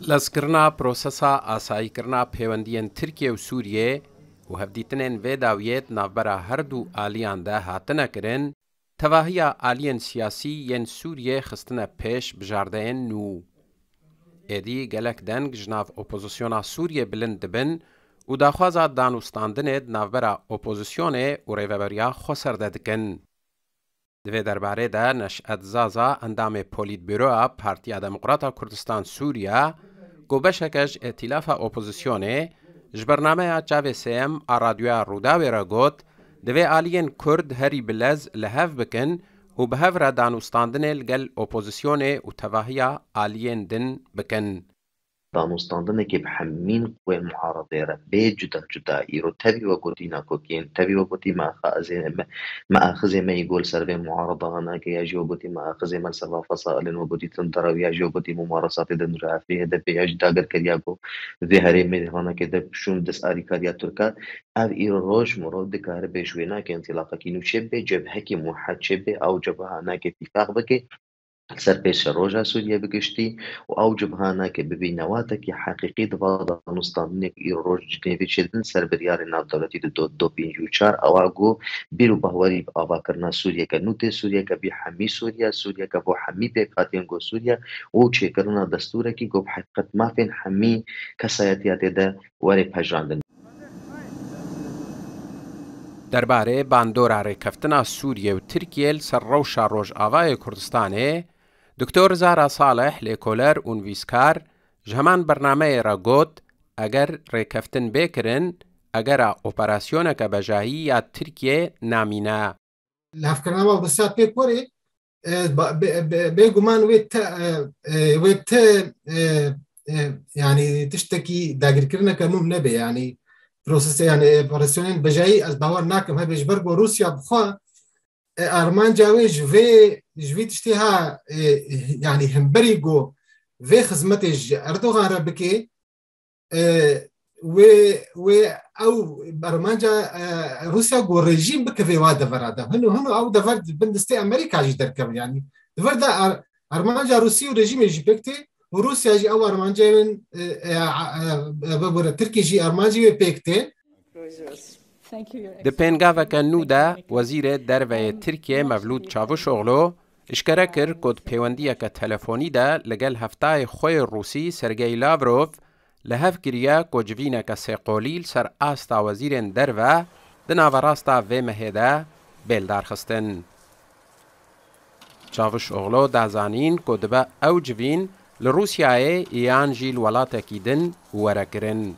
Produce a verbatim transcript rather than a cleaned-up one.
Lezkirina prosesa asayîkirina pêwendiyên Tirkiye û Sûriyê û hevdîtinên vê dawiyê di navbera her du aliyan de hatine kirin, tevahiya aliyên siyasî yên Sûriyê xistine pêş bijardeyên nû. Êdî gelek deng ji nav opozisyona Sûriyê bilind dibin û daxwaza danûstandinê di navbera opozisyonê û Rêveberiya Xweser de dikin. Di vê derbarê de Neşet Zaza, endamê Polîtbüroya Partiya Demokrata Kurdistan Sûriye, ku beşeke ji Îtîlafa Opozisyonê, ji bernameya Çavê Sêyem a Radyoya Rûdawê re got, divê aliyên Kurd herî bi lez li hev bikin û bi hev re danûstandinê li gel opozisyonê û tevahiya aliyên din bikin. Danûstandinekê bi hemîn quwên muaredê re bê cuda cuda îro tevî wegotî nakokî yên, tevî wegotî me axizê me, me axizê me î go li ser vê muareda nake, ya jî wegotî me axizê me li ser Vafa Sailên wegotî tundrew, ya jî wegotî mumaresatê din ji Efrînê de bê, ya jî dagirkeriya ku vê herêmê hanake de şûn dest alîkariya Tirkan. Ev îro roj mirov dikare bê ji wê nake întilaqekî nû çêbibe, cebhekî muwehed çêbibe, ew cebha nake tîfaq bike. Li ser pêşeroja Sûriye bi giştî û ew cibha nake bibî newatekî heqîqî di va danûstandinê ku îro roj Cinêvê çêdibin ser biryarên navdewletî di do, do pêncî û çar, ewa ku bîr û bahwerî bi avakirina Sûriyeke nû tê, Sûriyeke bî hemî Sûriye, Sûriyeke bo hemî pêkhatiyên go Sûriye û çêkirina destûrekî ku bi heqîqet mafên hemî kesayetiya tê de were pejirandin. Derbarê bandora rêkeftina Sûriye û Tirkiye li ser rewşa Rojavayê Kurdistanê, Doktor Zara Salih, lêkoler û nivîskar, ji heman bernameyê re got, eger rêkeftin bê kirin, egera operasyoneke bejahî ya Tirkiye namîne. Lafkirina me Rûsya pê korê, e, ba- be- be- bêguman wê te e, e, wê te e, e, yanî tiştekî dagirkirineke nû nebe, yanî prosesê, yanî operasyonên bejayî ez bawer nakim hebe, ji ber ku Rûsya bi xwe e, armanca wê ji vê ji vî tiştê ha e, yanî hemberî ku vê xizmetê ji Erdogan re bike, e, wê wê ew armanca e, Rûsya ku rejîm bikeve wa devera de. Hino hino ew dever di bin destê Amerîka jî derkeve, yanî di vir de ar- armanca Rûsî û rejîmê jî pêk tê û Rûsya jî ew armancê win e, e, e, e, bibûre Tirkî jî armancê wê pêk tê. Di pêngaveke nû de Wezîrê Derve yê Tirkiyê Mevlûd Çavuşoglu eşkere kir ku di pêwendiyeke telefonî de li gel heftayê xwe yê Rûsî Sergey Lavrov li hev kiriye ku civîneke sêqolî li ser asta wezîrên derve di naverasta vê mehê de bê lidarxistin. Çavuşoglu da zanîn ku dibe ew civîn li Rûsyayê yan jî li welatekî din were kirin.